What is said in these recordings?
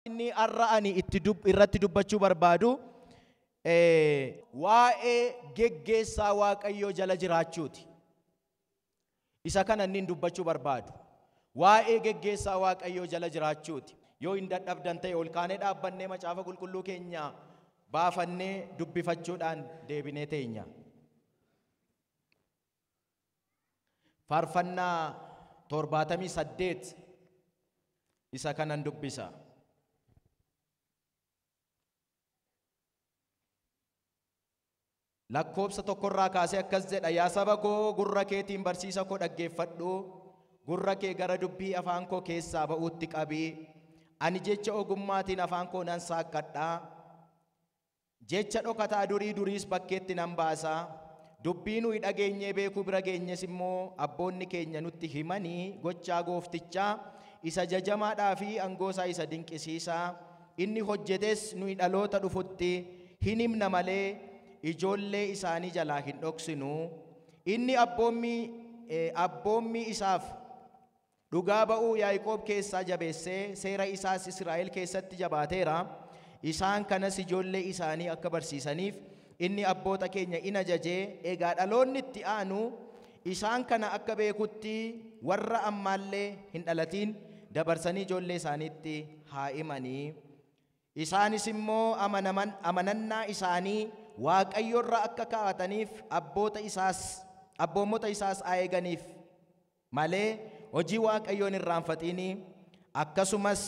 Inni har'a ani itti irratti dubbachuu barbaadu waa'ee geggeessaa Waaqayyoo jala jiraachuuti. Isa kana inni dubbachuu barbaadu. Waa'ee geggeessaa Waaqayyoo jala jiraachuuti. Yoo hin dadhabdan ta'e ol kaanee dhaabbannee macaafa qulqulluu keenya baafannee dubbifachuudhaan deebinee teenya. Faarfannaa 78 isa kanan dubbisa. Lakkoobsa tokkorraa kaasee akkas jedha: yaa saba koo gurra keetiin barsiisa koo dhaggeeffadhu, gurra kee gara dubbii afaan koo keessaa ba'uutti qabi. Ani jecha ogummaatiin afaan koo nan saaqqadha, jecha dhokataa durii duriis bakkeetti nan baasa. Dubbii nuyi dhageenyee beekuu bira geenyes immoo abboonni keenya nutti himanii gochaa gooftichaa isa jajamaadhaa fi aangoo isaa isa dinqisiisaa inni hojjetes nuyi dhaloota dhufutti hin himna malee ijoollee isaanii jalaa hin dhoksinu. Inni abboommii isaaf dhugaa ba'uu Yaaqoob keessaa jabeessee seera isaas Israa'el keessatti jabaateera. Isaan kanas ijoollee isaanii akka barsiisaniif inni abboota keenya in ajajee. Egaa dhaloonni itti aanu isaan kana akka beekutti warra ammaallee hin dhalatiin dabarsanii ijoollee isaaniitti haa himanii. Isaanis immoo amanannaa isaanii Waaqayyorra akka kaa'ataniif abboommota isaas haa eeganiif malee hojii Waaqayyoon irraanfatinii. Akkasumas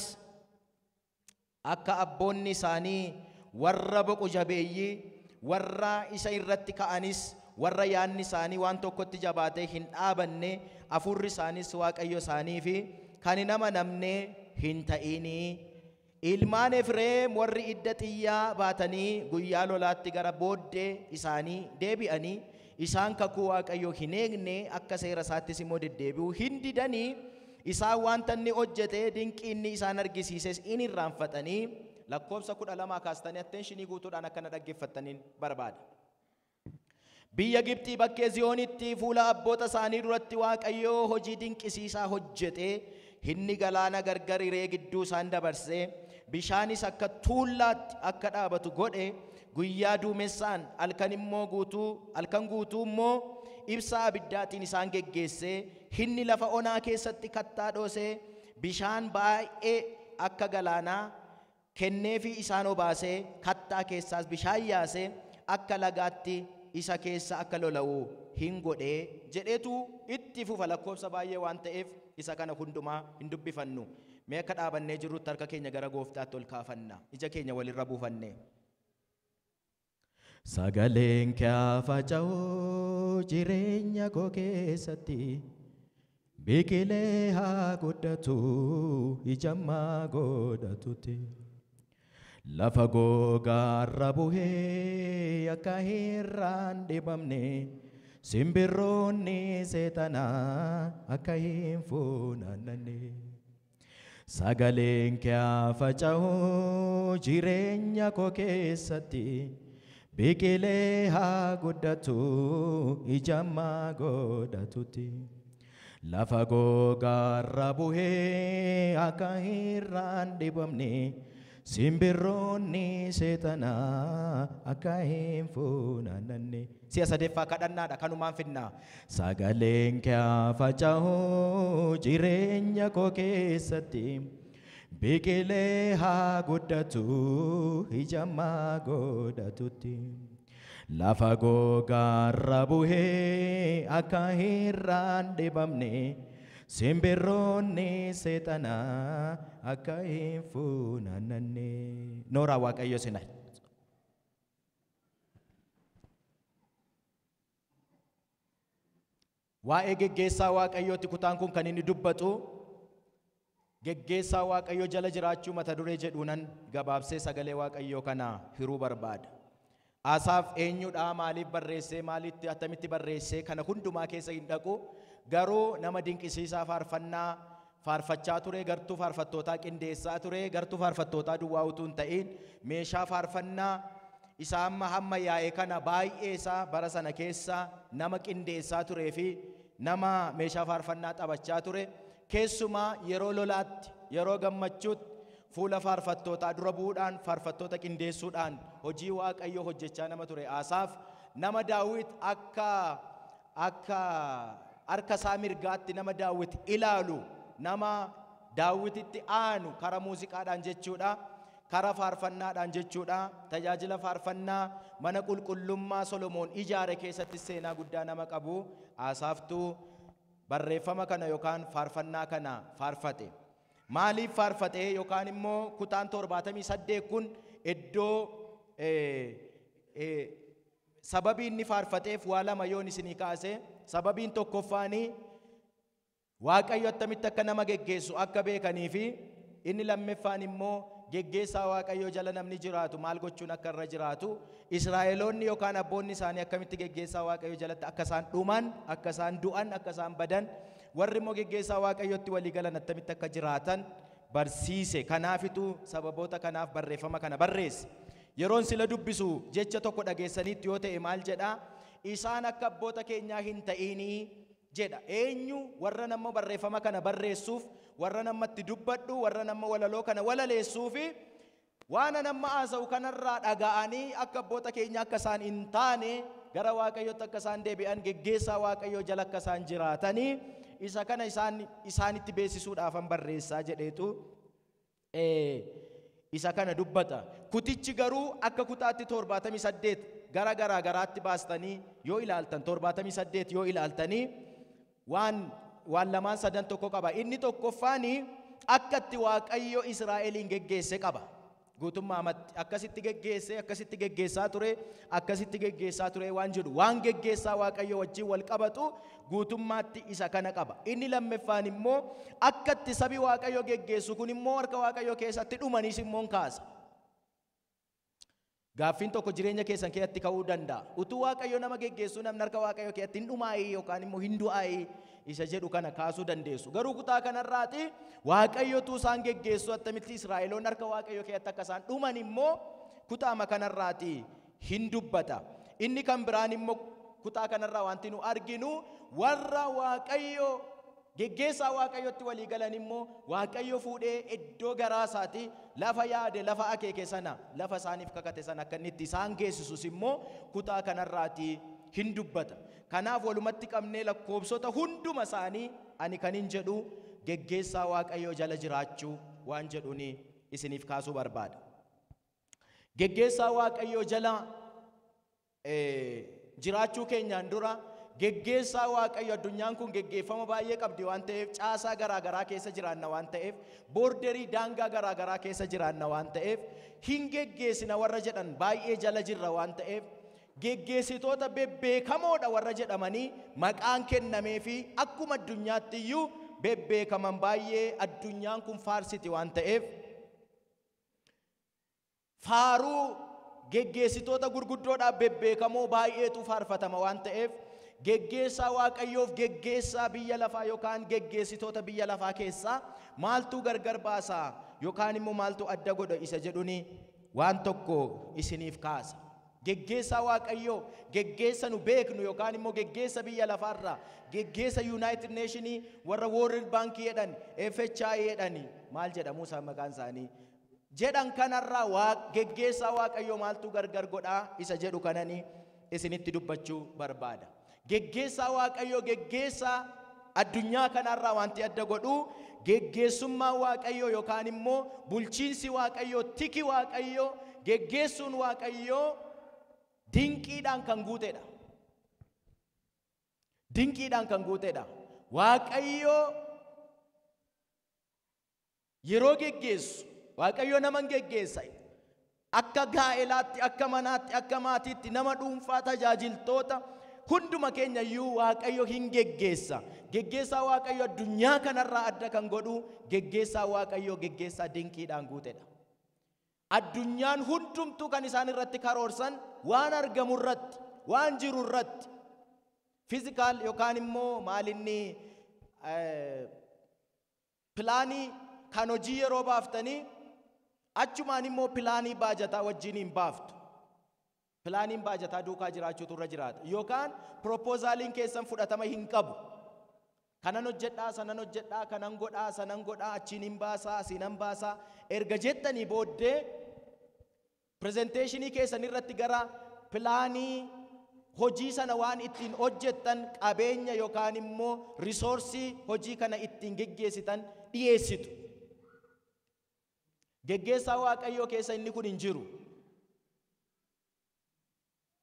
akka abboonni isaanii warra boqu jabeeyyii warra isa irratti ka'anis warra yaadni isaanii waan tokkotti jabaatee hin dhaabanne afurri isaanis Waaqayyo isaanii fi kan hin amanamne hin ta'inii. Ilmaan Efreem warri idda xiyyaa baatanii guyyaa lolaatti gara booddee isaanii deebi'anii isaan kakuu Waaqayyoo hin eegne akka seera isaattis immoo deddeebi'uu hin didanii. Isaan wanta inni hojjete dinqii inni isaan argisiises in irraanfatanii. Lakkoobsa 12 kaastanii attention guutuudhaan akkana dhaggeeffattaniin barbaada. Biyya Gibxii bakkee Ziyoonitti fuula abboota isaanii duratti Waaqayyoo hojii dinqisiisaa hojjete. Inni galaana gargar hiree gidduu isaan dabarsee bishaanis akka tuullaatti akka dhaabatu godhe. Guyyaa duumessaan halkan guutuu immoo ibsaa abiddaatiin isaan geggeessee. Inni lafa onaa keessatti kattaa dhoosee bishaan baay'ee akka galaanaa kenneefi isaan obaasee kattaa keessaas bishaan yaasee akka lagaatti isa keessa akka lola'u hin godhee jedheetu itti fufa. Lakkoobsa baay'ee waan ta'eef isa kana hundumaa hin dubbifannu. Mee akka dhaabannee jirrutti harka keenya gara gooftaatti ol kaafanna, ija keenya walirra buufanne. Sagaleen kee faca'uu jireenya koo keessatti biqilee haa guddatu ijammaa godhatutti. Lafa gogaarra bu'ee akka hirraan dhibamne simbirroonni seexanaa akka hin funaannanne. Sagaleen kee faca'uu jireenya koo keessatti biqilee haa guddatu ijammaa godhatutti. Lafa gogaarra bu'ee akka hirraan dhibamne simbirroonni seexanaa akka hin funaannanne. Si'a sadeeffaa kadhannaadha kanumaan finnaa. Sagaleen kee faca'uu jireenya koo keessatti biqilee haa guddatu ijammaa godhatutti. Lafa gogaarra bu'ee akka hirraan dhibamne simbirroonni seexanaa akka hin funaannanne. Nooraa Waaqayyo sina. Waa'ee geggeessaa Waaqayyooti kutaan kun kan inni dubbatu. Geggeessaa Waaqayyoo jala jiraachuu mata duree jedhuunan gabaabsee sagalee Waaqayyoo kana hiruu barbaada. Asaaf eenyudha, maaliif barreessee, maalitti attamitti barreessee kana hundumaa keessa hin dhaqu. Garuu nama dinqisiisaa faarfannaa faarfachaa ture, gartuu faarfattootaa qindeessaa ture, gartuu faarfattootaa duwwaa utuu hin ta'in meeshaa faarfannaa isa amma hamma yaa'e kana baay'ee isaa bara sana keessa nama qindeessaa turee fi nama meeshaa faarfannaa taphachaa ture. Keessumaa yeroo lolaatti, yeroo gammachuutti Fuula faarfattootaa dura bu'uudhaan, faarfattoota qindeessuudhaan hojii Waaqayyoo hojjechaa nama ture. Asaaf nama Daawit akka harka isaa mirgaatti nama Daawit ilaalu, nama Daawititti aanu kara muuziqaadhaan jechuudha, kara faarfannaadhaan jechuudha. Tajaajila faarfannaa mana qulqullummaa Solomoon ijaare keessatti seenaa guddaa nama qabu Asaaftuu barreeffama kana yookaan faarfannaa kana faarfate. Maaliif faarfate yookaan immoo kutaan 78 kun iddoo sababii inni faarfateef waa lama yoon isinii kaase. Sababiin tokkoffaanii Waaqayyo attamitti akka nama geggeessu akka beekanii fi inni lammaffaan immoo geggeessaa Waaqayyoo jala namni jiraatu maal gochuun akka irra jiraatu, Israa'eloonni yookaan abboonni isaanii akkamitti geggeessaa Waaqayyoo jalatti akka isaan dhuman, akka isaan du'an, akka isaan badan, warri immoo geggeessaa Waaqayyootti walii galan attamitti akka jiraatan barsiise. Kanaafitu sababoota kanaaf barreeffama kana barreesse. Yeroon sila dubbisu jecha tokko dhageessaniitti yoo ta'e maal jedhaa? Isaan akka abboota keenyaa hin ta'inii jedha. Eenyu warra nama barreeffama kana barreessuuf, warra namatti dubbadhu, warra nama walaloo kana walaleessuufi waan nama haasa'u kanarraa dhaga'anii akka abboota keenyaa akka isaan hin taane, gara Waaqayyootti akka isaan deebi'an, geggeessaa Waaqayyoo jala akka isaan jiraatanii isa kana isaanitti beeksisuudhaafan barreessaa jedheetu isa kana dubbata. Kutichi garuu akka kutaatti 78 gara garaa garaatti baastanii yoo ilaaltan, 78 yoo ilaaltanii waan lamaan sadan tokko qaba. Inni tokkoffaani akka itti Waaqayyo Israa'eliin geggeesse qaba. Guutummaamatti akkasitti geggeesse, akkasitti geggeessaa ture, akkasitti geggeessaa ture waan jedhu, waan geggeessaa Waaqayyo wajjin wal qabatu guutummaatti isa kana qaba. Inni lammaffaan immoo akka itti sabi Waaqayyo geggeessu kun immoo harka Waaqayyo keessatti dhumaniis immoo hin kaasa. Gaaffiin tokko jireenya keessan keessatti ka'uu danda'a. Utuu Waaqayyo nama geggeessuu namni harka Waaqayyo keessatti hin dhumaayii yookaan immoo hin du'aayii isa jedhu kana kaasuu dandeessu. Garuu kutaa kanarraati Waaqayyotu isaan geggeessu attamitti Israa'eloonni harka Waaqayyo keessatti akka isaan dhuman immoo kutaama kanarraati hin dubbata. Inni kan biraan immoo kutaa kanarraa wanti nu arginu warra Waaqayyo geggeessaa Waaqayyotti walii galan immoo Waaqayyo fuudhee iddoo garaa isaati lafa yaade, lafa akeeke sana, lafa isaaniif kakate sana akka inni itti isaan geessisus immoo kutaa kanarraati hin dubbata. Kanaaf walumatti qabnee lakkoobsota hunduma isaanii ani kan hin jedhu geggeessaa Waaqayyoo jala jiraachuu waan jedhuuni isiniif kaasuu barbaada. Geggeessaa Waaqayyoo jala jiraachuu keenyaan dura geggeessaa Waaqayyo, addunyaan kun geggeeffama baay'ee qabdi waan ta'eef, caasaa garaa garaa keessa jiraanna waan ta'eef, boorderii daangaa garaa garaa keessa jiraanna waan ta'eef, hin geggeessina warra jedhan baay'ee jala jirra waan ta'eef, geggeessitoota bebbeekamoodha warra jedhamanii maqaan kennamee fi akkuma addunyaatti iyyuu bebbeekaman baay'ee addunyaan kun faarsiti waan ta'eef, faaruu geggeessitoota gurguddoodhaaf bebbeekamoo baay'eetu faarfatama waan ta'eef, geggeessaa Waaqayyoof geggeessaa biyya lafaa yookaan geggeessitoota biyya lafaa keessaa maaltu gargar baasaa yookaan immoo maaltu adda godha isa jedhuni waan tokko isiniif kaasa. Geggeessaa Waaqayyoo, geggeessa nu beeknu yookaan immoo geggeessa biyya lafaarraa, geggeessa United Nationii warra World Bank jedhan, FHI jedhan, maal jedhamu isaan maqaan isaanii jedhan kanarraa geggeessaa Waaqayyoo maaltu gargar godhaa isa jedhu kanani isinitti dubbachuu barbaada. Geggeessaa Waaqayyoo geggeessaa addunyaa kanarraa wanti adda godhu geggeessummaa Waaqayyoo yookaan immoo bulchiinsi Waaqayyoo, tiki Waaqayyoo, geggeessuun Waaqayyoo dinqiidhaan kan guutedha. Dinqiidhaan kan guutedha. Waaqayyoo yeroo geggeessu, Waaqayyoo nama hin geggeessa. Akka gaa'elaatti, akka manaatti, akka maatiitti, nama dhuunfaa, tajaajiltoota hunduma keenya iyyuu Waaqayyo hin geggeessa. Geggeessaa Waaqayyo addunyaa kanarraa adda kan godhu geggeessaa Waaqayyo geggeessaa dinqiidhaan guutedha. Addunyaan hundumtuu kan isaan irratti karoorsan waan argamu irratti, waan jiru irratti, fiizikaal yookaan immoo maalinni pilaanii kan hojii yeroo baaftanii achumaan immoo pilaanii baajataa wajjin hin baaftu. Pilaaniin baajataa duukaa jiraachuutu irra jiraata. Yookaan piroopozaaliin keessan fudhatama hin qabu. Kanan hojjedhaa, sanan hojjedhaa, kanan godhaa, sanan godhaa, achiin hin baasaa, asiin hin baasaa. Erga jettanii booddee presenteeshinii keessan irratti gara pilaanii hojii sana waan ittiin hojjettan qabeenya yookaan immoo risoorsii hojii kana ittiin geggeessitan dhiyeessitu. Geggeessaa Waaqayyoo keessa inni kun hin jiru.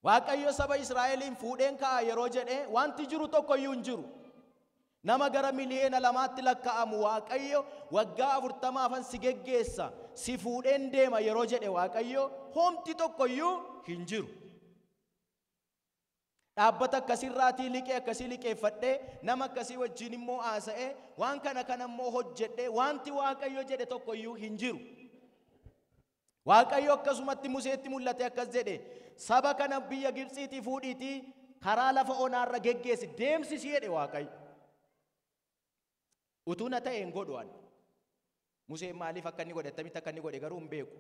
Waaqayyo saba Israa'eliin fuudheen ka'a yeroo jedhee wanti jiru tokko iyyuu hin jiru. Nama gara 2,000,000 lakkaa'amu Waaqayyo waggaa 40 si geggeessa, si fuudheen deema yeroo jedhe Waaqayyo homti tokko iyyuu hin jiru. Dhaabbata akkasirraatii liqee akkasii liqeeffadhee nama akkasii wajjin immoo haasa'ee waan kana kana immoo hojjedhee wanti Waaqayyo jedhe tokko iyyuu hin jiru. Waaqayyo akkasumatti Museetti mul'ate akkas jedhe, saba kana biyya Gibxiitii fuudhiitii karaa lafa onaarra geggeessi, deemsisi jedhe Waaqayyo. Utuu na ta'e hin godhu ani. Museen maaliif akka inni godhe, attamitti akka inni godhe garuu hin beeku.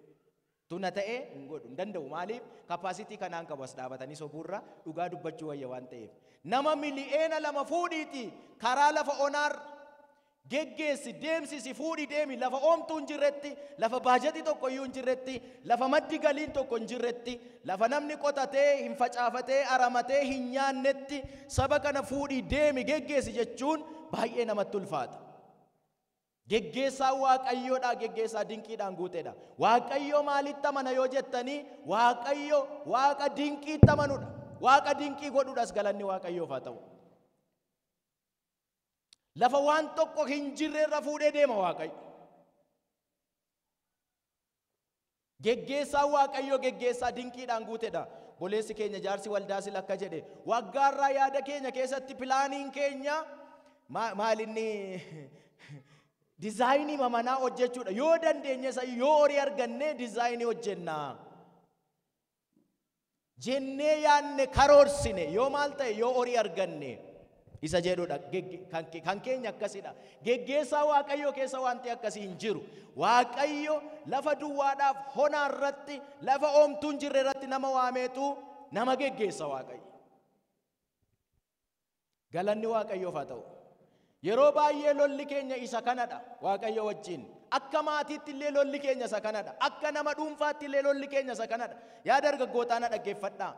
Utuu na ta'e hin godhu, hin danda'u. Maaliif? Kapaasitii kanaan qabu as dhaabatanii sobuurra dhugaa dubbachuu wayya waan ta'eef. Nama 2,000,000 fuudhiitii karaa lafa onaarra geggeessi, deemsisi, fuudhi deemi, lafa oomtuu hin jirretti, lafa baajetii tokko iyyuu hin jirretti, lafa maddi galiin tokko hin jirretti, lafa namni qotatee hin facaafatee aramatee hin nyaannetti saba kana fuudhi deemi geggeessi jechuun baay'ee namatti ulfaata. Geggeessaa Waaqayyoodha, geggeessaa dinqiidhaan guuteedha. Waaqayyo maalitti amana yoo jettanii, Waaqayyo Waaqa dinqiitti amanudha. Waaqa dinqii godhuudhas galanni Waaqayyoof haa ta'u. Lafa waan tokko hin jirre irra fuudhee deema Waaqayyo. Geggeessaa Waaqayyoo geggeessaa dinqiidhaan guuteedha. Boleessi keenya jaarsi waldaa sila akka jedhe, waggaarraa yaada keenya keessatti pilaaniin keenya maal inni dizaayinii manaa hojjechuudha. Yoo dandeenye isa yoo horii arganne dizaayinii hojjenna jennee yaadne karoorsine, yoo maal ta'e yoo horii arganne isa jedhudha. Kan keenya akkasidha. Geggeessaa Waaqayyoo keessa wanti akkasii hin jiru. Waaqayyo lafa duwwaadhaaf honaa irratti, lafa oomtuu hin jirre irratti nama waameetu nama geggeessa Waaqayyo. Galanni Waaqayyoof haa ta'u. Yeroo baay'ee lolli keenya isa kanadha Waaqayyo wajjin. Akka maatiitti illee lolli keenya isa kanadha. Akka nama dhuunfaatti illee lolli keenya isa kanadha. Yaa dargaggootaa na dhaggeeffadhaa.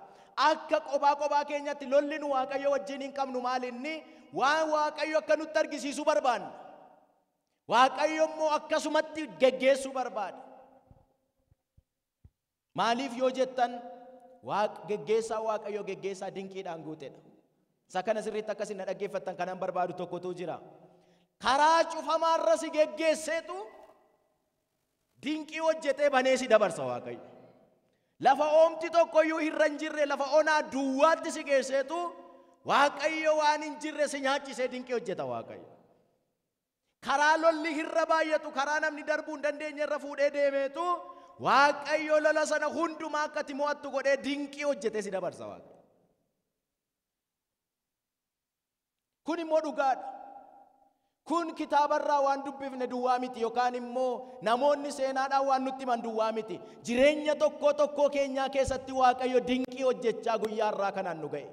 Akka qophaa qophaa keenyatti lolli nu Waaqayyo wajjin hin qabnu maal inni? Waan Waaqayyo akka nutti argisiisuu barbaanna. Waaqayyo immoo akkasumatti geggeessuu barbaada. Maaliif yoo jettan, geggeessaa Waaqayyo geggeessaa dinqiidhaan guuteedha. Isa kana sirriitti akkasin na dhaggeeffattan kanan barbaadu tokkotu jira. Karaa cufamaarra si geggeesseetu dinqii hojjetee banee si dabarsa Waaqayyo. Lafa oomti tokkoyyuu irra hin jirre, lafa onaa duwwaatti si geesseetu Waaqayyo waan hin jirre si nyaachisee dinqii hojjeta Waaqayyo. Karaa lolli irra baay'atu, karaa namni darbuu hin dandeenye irra fuudhee deemeetu Waaqayyo lola sana hundumaa akka ati mo'attu godhee dinqii hojjetee si dabarsa Waaqayyo. Kun immoo dhugaadha. Kun kitaabarraa waan dubbifne duwwaa miti, yookaan immoo namoonni seenaadhaan waan nutti himan duwwaa miti. Jireenya tokko tokkoo keenyaa keessatti Waaqayyo dinqii hojjechaa guyyaa irraa kanaan nu ga'e.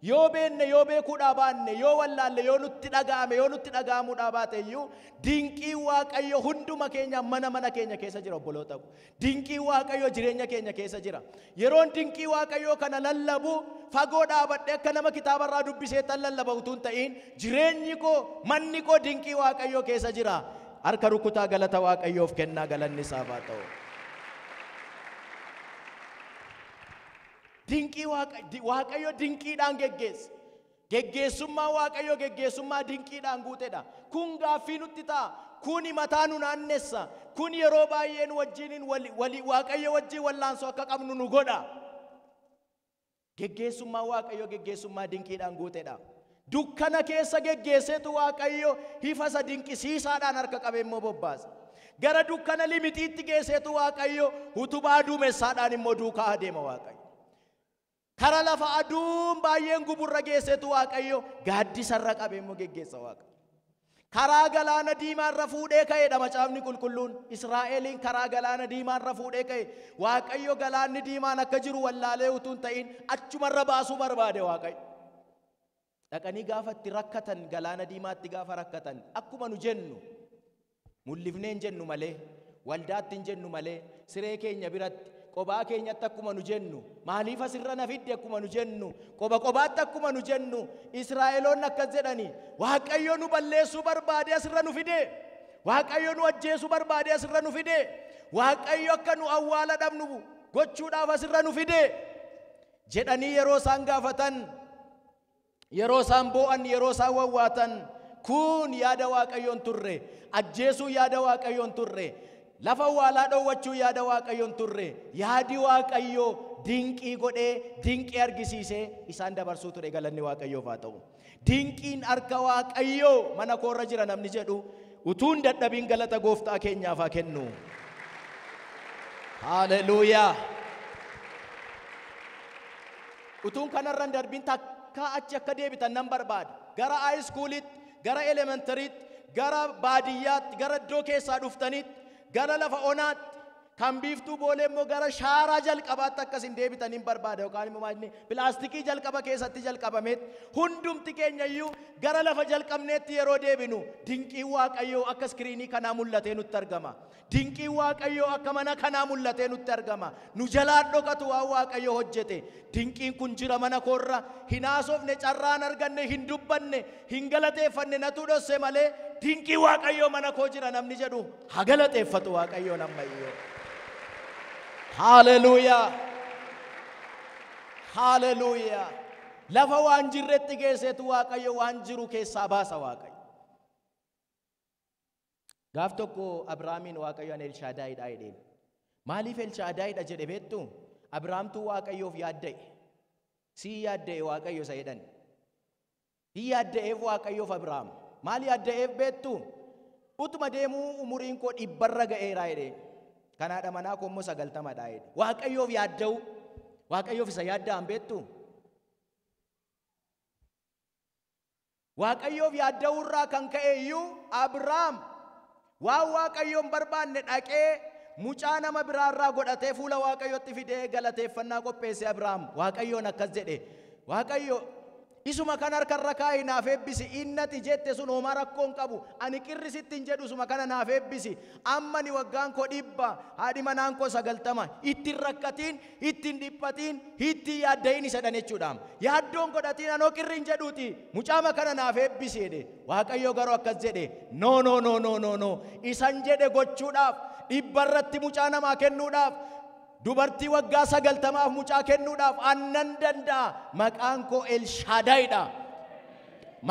Yoo beenne, yoo beekuudhaa baanne, yoo wallaalle, yoo nutti dhaga'ame, yoo nutti dhaga'amuudhaa baate iyyuu dinqii Waaqayyo hunduma keenya mana mana keenya keessa jira obboloota ko. Dinqii Waaqayyo jireenya keenya keessa jira. Yeroon dinqii Waaqayyoo kana lallabu fagoo dhaabadhee akka nama kitaabarraa dubbisee tan lallaba utuu hin ta'in, jireenyi koo, manni koo dinqii Waaqayyoo keessa jira. Harka rukutaa galata Waaqayyoof kennaa, galanni isaaf haa ta'u. Dinqii Waaqayyo dinqiidhaan geggeessa. Geggeessummaa Waaqayyo geggeessummaa dinqiidhaan guuteedha. Kun gaaffii nutti ta'a. Kuni mataa nu naannessa. Kun yeroo baay'ee nu wajjiniin Waaqayyo wajjin wallaansoo akka qabnu nu godha. Geggeessummaa Waaqayyo geggeessummaa dinqiidhaan guuteedha. Dukkana keessa geggeesseetu Waaqayyo ifa isa dinqisiisaadhaan harka qabee immoo bobbaasa. Gara dukkana limixiitti geesseetu Waaqayyo utubaa duumessaadhaan immoo duukaa adeema Waaqayyo. Kara lafa aduun baay'een guburra geesseetu Waaqayyo gaaddisarra qabee immoo geggeessa Waaqayyo. Karaa galaana diimaarra fuudhee ka'eedha macaafni qulqulluun. Israa'eliin karaa galaana diimaarra fuudhee ka'e. Waaqayyo galaanni diimaan akka jiru wallaalee utuu hin ta'in achumarra baasuu barbaade Waaqayyo. Dhaqanii gaafa itti rakkatan galaana diimaatti gaafa rakkatan akkuma nu jennu mul'ifnee hin jennu malee waldaatti hin jennu malee siree keenya biratti qobaa keenyatti akkuma nu jennu maaliif asirra na fidde akkuma nu jennu qoba qobaatti akkuma nu jennu Israa'eloonni akkas jedhani Waaqayyo nu balleessuu barbaade asirra nu fide Waaqayyo nu ajjeesuu barbaade asirra nu fide Waaqayyo akka nu awwaala dhabnu gochuudhaaf asirra nu fide jedhanii yeroo isaan gaafatan yeroo isaan boo'an yeroo isaan wawwaatan kun yaada Waaqayyoon turre ajjeesuu yaada Waaqayyoon turre lafa awwaalaa dhoowwachuu yaada Waaqayyoon turre yaadi Waaqayyoo dinqii godhee dinqii argisiisee isaan dabarsuu ture galanni Waaqayyoof haa ta'u. Dinqiin harka Waaqayyoo mana koorra jira namni jedhu utuun dadhabiin galata gooftaa keenyaaf haa kennu. Haleluuyaa. Utuun kanarra hin darbiin takka achi akka deebitan nan barbaada. Gara high schoolitti, gara elementarytti, gara baadiyyaatti, gara iddoo keessaa dhuftanitti, gara lafa onaatti, kan biiftuu boolee immoo gara shaaraa jalqabaatti akkas hin deebitan hin barbaada yookaan immoo maal inni pilaastikii jalqaba keessatti jalqabameetti hundumti keenya iyyuu gara lafa jalqabneetti yeroo deebinu dinqiin Waaqayyoo akka iskiriinii kanaa mul'atee nutti argama. Dinqiin Waaqayyoo akka mana kanaa mul'atee nutti argama. Nu jalaan dhokatu waan Waaqayyo hojjete. Dinqiin kun jira mana koorra. Hin haasofne, carraan arganne, hin dubbanne, hin galateeffanne natu dhosse malee dinqiin Waaqayyoo mana koo jira namni jedhu haa galateeffatu Waaqayyoon ammayyoo. Haleluuyaa. Haleluuyaa. Lafa waan jirretti geesseetu Waaqayyo waan jiru keessaa baasa Waaqayyo. Gaaf tokko Abrahaamiin Waaqayyo ani Elshaadaayidha jedheen. Maaliif Elshaadaayidha jedhe beektu? Abrahaamtuu Waaqayyoof yaadda'e. Sii yaadda'e Waaqayyo isa jedhan. Hin yaadda'eef Waaqayyoof Abrahaam. Maal yaadda'eef beektu? Utuma deemuu umuriin koo 100 ga'eera jedheen. Kanaadha manaa koo immoo 90dha jedhe. Waaqayyoof yaadda'u. Waaqayyoof isa yaadda'an beektu? Waaqayyoof yaadda'uu irraa kan ka'e iyyuu Abrahaam waan Waaqayyoon barbaanne dhaqee mucaa nama biraarraa godhatee fuula Waaqayyootti fidee galateeffannaa qopheesse Abrahaam. Waaqayyoon akkas jedhe. Waaqayyo isuma kan harkarra kaa'i naaf eebbisi. Innati jette sun homaa rakkoo hin qabu. Ani qirri sitti hin jedhu isuma kana naaf eebbisi. Amma ni waggaan koo 100, haadhi manaan koo 90. Ittiin rakkatiin, ittiin dhiphatiin, ittiin yaadda'iin isa dhan jechuudha. Yaaddoon godhatiin anoo qirri hin jedhuuti. Mucaama kana naaf eebbisi jedhe. Waaqayyo garuu akkas jedhe. No, no, no, no, no, no. Isan jedhe gochuudhaaf, 100 irratti mucaa namaa kennuudhaaf, dubartii waggaa 90 mucaa kennuudhaaf annan danda'a. Maqaan koo Elshaadaayidha.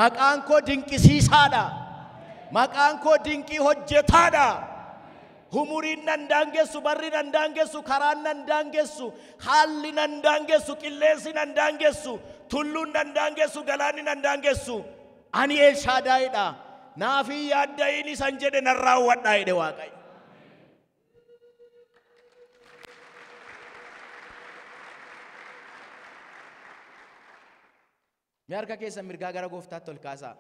Maqaan koo dinqisiisaadha. Maqaan koo dinqii hojjetaadha. Umuriin nan daangessu, barri nan daangessu, karaan nan daangessu, haalli nan daangessu, qilleensi nan daangessu, tulluun nan daangessu, galaanni nan daangessu. Ani Elshaadaayidha. Naafii yaadda'iin isan jedhe nan raawwadha jedhe Waaqayyo. Mee harka keessan mirgaa gara gooftaatti ol kaasaa.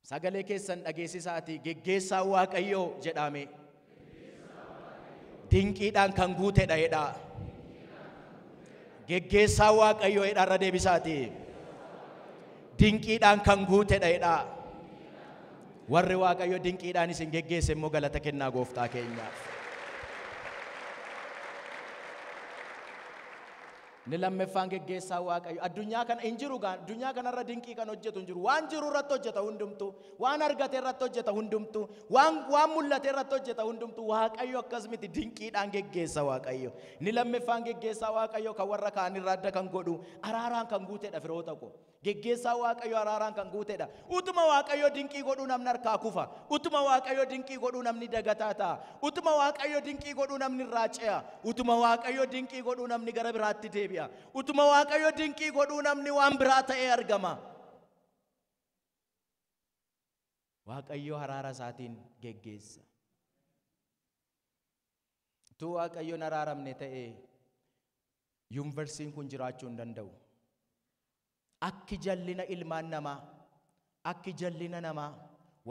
Sagalee keessan dhageessisaatii geggeessaa Waaqayyoo jedhame. Dinqiidhaan kan guutedha jedhaa. Geggeessaa Waaqayyoo jedhaa irra deebisaatii. Dinqiidhaan kan guutedha jedhaa. Warri Waaqayyo dinqiidhaan isin geggeesse immoo galata kennaa gooftaa keenyaaf. Inni lammaffaan geggeessaa Waaqayyo. Addunyaa kana hin jiru gaan, addunyaa kanarra dinqii kan hojjetu hin jiru. Waan jiru irratti hojjeta hundumtuu, waan argate irratti hojjeta hundumtuu, waan mul'ate irratti hojjeta hundumtuu. Waaqayyo akkas miti, dinqiidhaan geggeessa Waaqayyo. Inni lammaffaan geggeessaa Waaqayyo kan warra kaan irraa adda kan godhu araaraan kan guutedha firoota koo. Geggeessaa Waaqayyo araaraan kan guutedha. Utuma Waaqayyo dinqii godhuu namni harkaa kufa. Utuma Waaqayyo dinqii godhuu namni dagataa ta'a. Utuma Waaqayyo dinqii godhuu namni irraa ce'a. Utuma Waaqayyo dinqii godhuu namni gara biraatti deebi'a. Utuma Waaqayyo dinqii godhuu namni waan biraa ta'ee argama. Waaqayyo araara isaatiin geggeessa. Utuu Waaqayyoon araaramne ta'ee yuunivarsiitiin kun jiraachuu hin danda'u. Akki jallina ilmaan namaa, akki jallina namaa,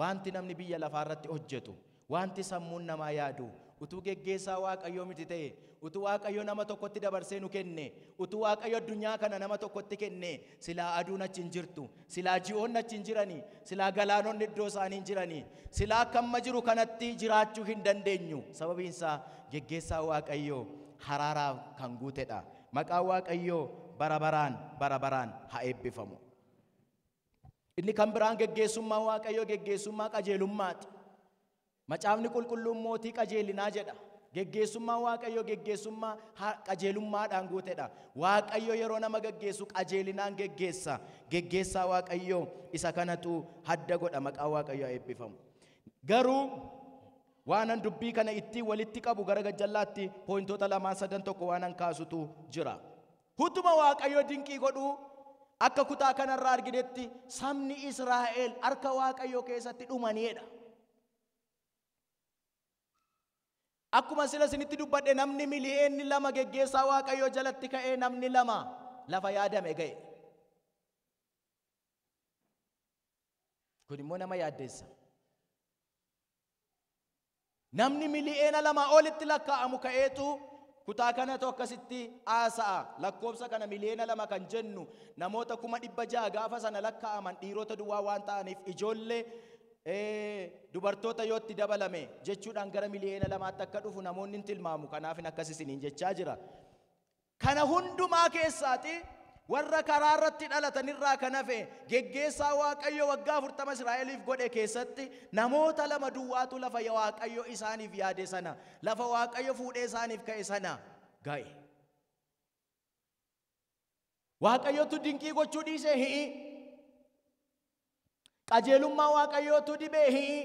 wanti namni biyya lafaa irratti hojjetu, wanti sammuun namaa yaadu, Utuu geggeessaa Waaqayyoo miti ta'e, utuu Waaqayyo nama tokkotti dabarsee nu kenne, utuu Waaqayyo addunyaa kana nama tokkotti kenne, silaa aduun achi hin jirtu, silaa ji'oonni achi hin jirani, silaa galaanonni iddoo isaanii hin jirani, silaa akka amma jiru kanatti jiraachuu hin dandeenyu. Sababiin isaa geggeessaa Waaqayyoo haraaraaf kan guutedha. Maqaan Waaqayyoo bara baraan bara baraan haa eebbifamu. Inni kan biraan geggeessummaa Waaqayyoo geggeessummaa qajeelummaati. Macaafni qulqulluun mootii qajeelinaa jedha. Geggeessummaa Waaqayyoo geggeessummaa qajeelummaadhaan guutedha. Waaqayyo yeroo nama geggeessu qajeelinaan geggeessa. Geggeessaa Waaqayyoo isa kanatu hadda godha. Maqaa Waaqayyoo haa eebbifamu. Garuu waanan dubbii kana ittiin walitti qabu gara gajjallaatti poointoota 2 3 1 waanan kaasutu jira. Hutuma Waaqayyo dinqii godhuu akka kutaa kanarraa arginetti sabni Israa'el harka Waaqayyoo keessatti dhumaniidha. Akkuma sila isinitti dubbadhe namni miliyoonni 2 geggeessaa Waaqayyoo jalatti ka'ee namni 2 lafa yaadame ga'e. Kun immoo nama yaaddeessa. Namni miliyoona 2 olitti lakkaa'amu ka'eetu kutaa kanatu akkasitti haasa'a. Lakkoofsa kana miliyoona 2 kan jennu namoota 600,000 gaafa sana lakkaa'aman dhiirota duwwaa waan ta'aniif ijoollee dubartoota yootti dabalame jechuudhaan gara miliyoona 2tti akka dhufu namoonni hin tilmaamu. Kanaaf akkas isiniin jechaa jira. Kana hundumaa keessaati warra karaa irratti dhalatanirraa kan hafe geggeessaa Waaqayyo waggaa 40 Israa'eliif godhe keessatti namoota 2 duwwaatu lafa Waaqayyo isaaniif yaade sana, lafa Waaqayyo fuudhee isaaniif ka'e sana ga'e. Waaqayyotu dinqii gochuu dhiisee hi'i. Qajeelummaa Waaqayyootu dibee hi'i.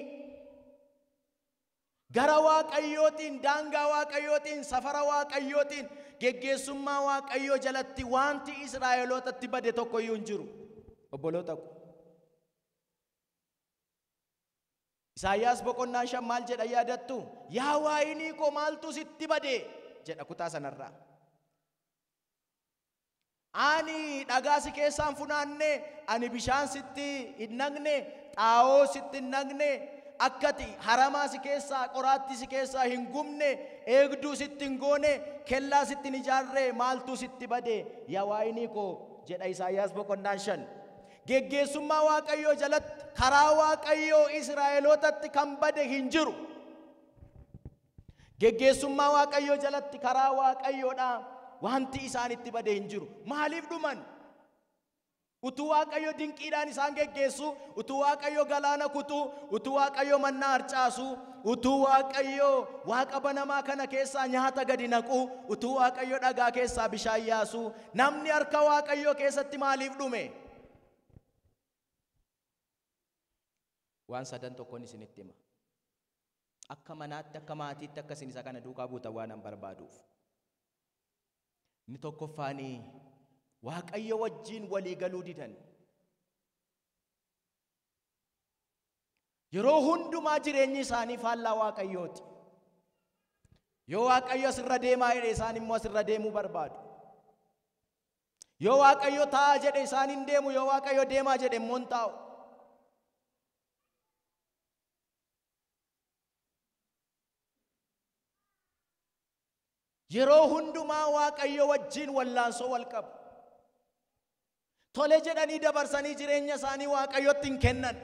Gara Waaqayyootiin, daangaa Waaqayyootiin, safara Waaqayyootiin, geggeessummaa Waaqayyoo jalatti wanti Israa'elootatti bade tokko iyyuu hin jiru. Obboloota ko. Isaayyaas boqonnaa 5 maal jedha yaadattu? Yaa waayinii koo maaltu sitti bade jedha kutaa sanarraa. Ani dhagaa si keessaan funaanne, ani bishaan sitti hin naqne, xaa'oo sitti hin naqne, akkati haramaa si keessaa, qoraattii si keessaa hin gubne, eegduu sitti hin goone, kellaa sitti hin ijaarre, maaltu sitti bade yaa waayinii koo jedha Isaayyaas boqonnaan 5. Geggeessummaa Waaqayyoo jalatti karaa Waaqayyoo Israa'elootatti kan bade hin jiru. Geggeessummaa Waaqayyoo jalatti karaa Waaqayyoodhaa wanti isaanitti bade hin jiru. Maaliif dhuman? Utuu Waaqayyo dinqiidhaan isaan geggeessu, utuu Waaqayyo galaana kutu, utuu Waaqayyo mannaa harcaasu, utuu Waaqayyo waaqa banamaa kana keessaa nyaata gadi naqu, utuu Waaqayyo dhagaa keessaa bishaan yaasu, namni harka Waaqayyoo keessatti maaliif dhume? Waan sadan tokkoon isinitti hima. Akka manaatti, akka maatiitti, akka isin isa kana duukaa buutan waan an barbaaduuf. Inni tokkoffaanii Waaqayyo wajjin walii galuu didan. Yeroo hundumaa jireenyi isaanii faallaa Waaqayyooti. Yoo Waaqayyo asirra deemaa jedhe isaan immoo asirra deemuu barbaadu. Yoo Waaqayyo taa'aa jedhe isaan hin deemu, yoo Waaqayyo deemaa jedhe immoo hin taa'u. Yeroo hundumaa Waaqayyo wajjin wallaansoo wal qabu. Tole jedhanii dabarsanii jireenya isaanii Waaqayyotti hin kennan.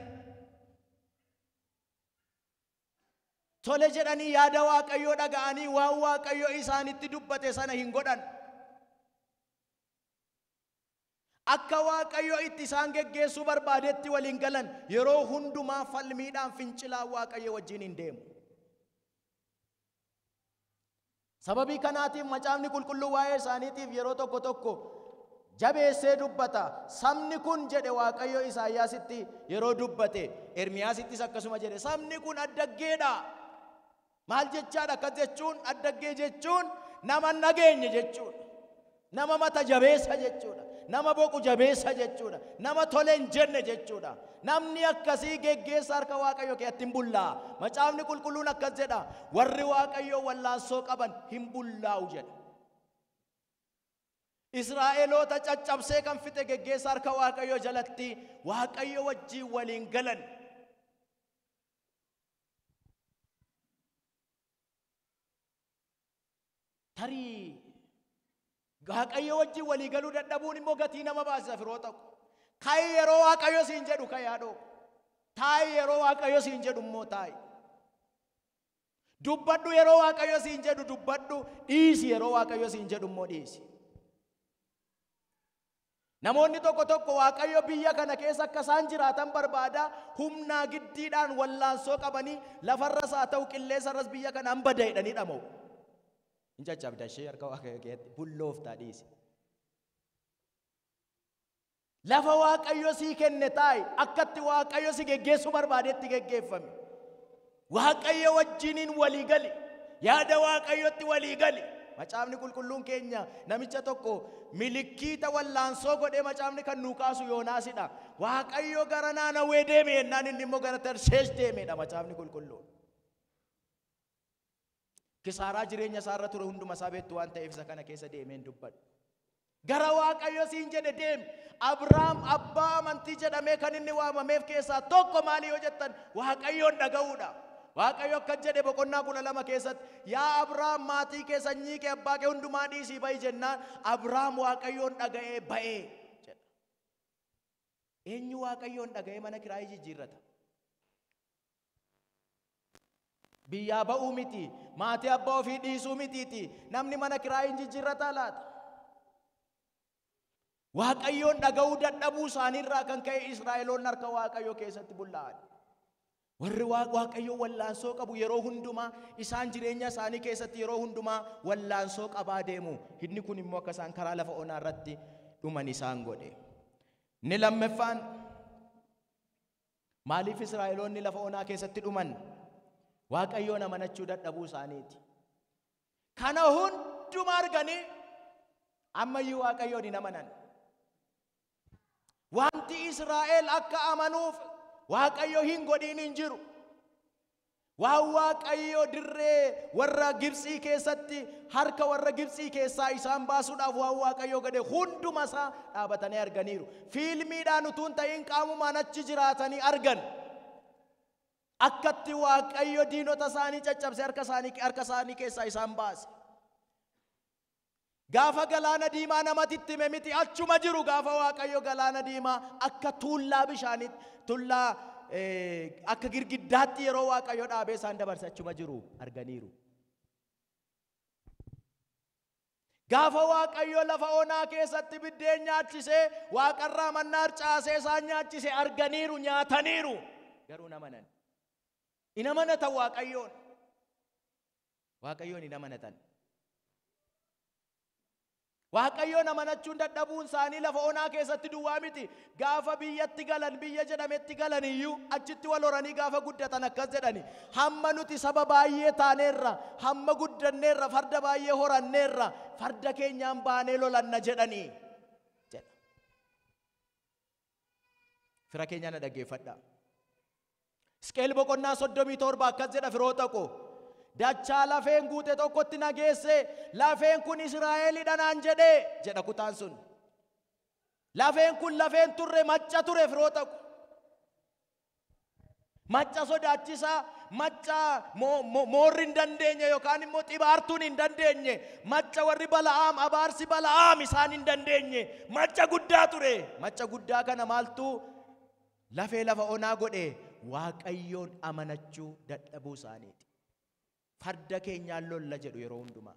Tole jedhanii yaada Waaqayyoo dhaga'anii waan Waaqayyo isaanitti dubbate sana hin godhan. Akka Waaqayyo itti isaan geggeessuu barbaadetti waliin galan yeroo hundumaa falmiidhaan fincilaa Waaqayyo wajjin hin deemu. Sababii kanaatiif macaafni qulqulluu waa'ee isaaniitiif yeroo tokko tokko jabeessee dubbata. Sabni kun jedhe Waaqayyo Isaayyaasitti yeroo dubbate, Ermiyaasittis akkasuma jedhe, sabni kun addaggeedha. Maal jechaadha? Akkas jechuun addaggee jechuun nama nageenye jechuudha. Nama mata jabeessa jechuudha. Nama boqu jabeessa jechuudha. Nama tole hin jenne jechuudha. Namni akkasii geggeessa harka Waaqayyoo keessatti hin bullaa. Macaafni qulqulluun akkas jedha, warri Waaqayyoo wallaansoo qaban hin bullaa'u jedha. Israa'eloota caccabsee kan fixe geggeessa harka Waaqayyoo jalatti Waaqayyo wajjin waliin galan. Tarii Waaqayyo wajjin walii galuu dadhabuun immoo gatii nama baasisa firoota ko. Ka'i yeroo Waaqayyo siin jedhu ka'i haadhoo. Taa'i yeroo Waaqayyo siin jedhu immoo taa'i. Dubbadhu yeroo Waaqayyo siin jedhu dubbadhu, dhiisi yeroo Waaqayyo siin jedhu immoo dhiisi. Namoonni tokko tokko Waaqayyo biyya kana keessa akka isaan jiraatan barbaada, humnaa giddiidhaan wallaansoo qabanii lafarras haa ta'u qilleensarras biyya kana hin bada jedhanii dhama'u. Hin caccabda ishee harka Waaqayyo keessatti bullooftaa dhiisi. Lafa Waaqayyo sii kenne taa'i, akkatti Waaqayyo si geggeessuu barbaadetti geggeeffame. Waaqayyo wajjiniin walii gali, yaada Waaqayyotti walii gali. Macaafni qulqulluun keenya namicha tokko milikkiita wallaansoo godhee macaafni kan nuu kaasu Yoonaasidha. Waaqayyo gara Naanawwee deeme jennaan inni immoo gara Tarsheesh deemedha macaafni qulqulluun. Kisaaraa jireenya isaarra ture hunduma isaa beektu waan ta'eef isa kana keessa deemeen dubbadhu. Gara Waaqayyo siin jedhe deemi. Abrahaam abbaa amantii jedhamee kan inni waamameef keessaa tokko maali yoo jettan Waaqayyoon dhaga'uudha. Waaqayyo akkas jedhe boqonnaa 12 keessatti, yaa Abrahaam maatii kee sanyii kee abbaa kee hundumaa dhiisii ba'i jennaan Abrahaam Waaqayyoon dhaga'ee ba'ee jedha. Eenyu Waaqayyoon dhaga'ee mana kiraayii jijjiirrata? Biyyaa ba'uu miti, maatii abbaa ofii dhiisuu mitiiti. Namni mana kiraayii jijjiirrataa laata? Waaqayyoon dhaga'uu dadhabuu isaaniirraa kan ka'e Israa'eloonni harka Waaqayyoo keessatti bullaa'an. Warri Waaqayyoo wallaansoo qabu yeroo hundumaa isaan jireenya isaanii keessatti yeroo hundumaa wallaansoo qabaa deemu. Inni kun immoo akka isaan karaa lafa onaa irratti dhuman isaan godhe. Inni lammaffaan maaliif Israa'eloonni lafa onaa keessatti dhuman? Waaqayyoon amanachuu dadhabuu isaaniiti. Kana hundumaa arganii ammayyuu Waaqayyoon hin amanan. Wanti Israa'el akka amanuuf Waaqayyo hin godhiin hin jiru. Waan Waaqayyo dirree warra Gibxii keessatti harka warra Gibxii keessaa isaan baasuudhaaf waan Waaqayyo godhe hunduma isaa dhaabatanii arganiiru. Fiilmiidhaan utuu hin ta'in qaamumaan achi jiraatanii argan. Akkatti Waaqayyo diinota isaanii caccabsee harka isaanii keessaa isaan baase. Gaafa galaana diimaa namatti hime miti achuma jiru gaafa Waaqayyo galaana diimaa akka tuullaa bishaaniitti tuullaa akka girgiddaatti yeroo Waaqayyo dhaabee isaan dabarse achuma jiru arganiiru. Gaafa Waaqayyo lafa onaa keessatti biddeen nyaachisee waaqarraa mannaa harcaasee isaan nyaachise arganiiru, nyaataniiru. Garuu hin amanan. Hin amanatan Waaqayyoon. Waaqayyoon hin amanatan. Waaqayyoon amanachuun dadhabuun isaanii lafa onaa keessatti duwwaa miti. Gaafa biyyatti galan, biyya jedhametti galan iyyuu achitti wal horanii gaafa guddatan akkas jedhani. Hamma nuti saba baay'ee taaneerra, hamma guddanneerra, farda baay'ee horanneerra, farda keenyaan baanee lolanna jedhanii jedha. Fira keenya na dhaggeeffadhaa. Hisqeel boqonnaa 37 akkas jedha firoota koo. Dachaa lafeen guute tokkotti na geesse, lafeen kun Israa'elidha naan jedhee jedha kutaan sun. Lafeen kun lafeen turre macca ture firoota koo. Macca sodaachisaa, macca moorri hin dandeenye yookaan immoo xibaartuun hin dandeenye, macca warri Bala'aam abaarsi Bala'aam isaan hin dandeenye, macca guddaa ture. Macca guddaa kana maaltu lafee lafa onaa godhe? Waaqayyoon amanachuu dadhabuu isaaniiti. Farda keenyaan lolla jedhu yeroo hundumaa.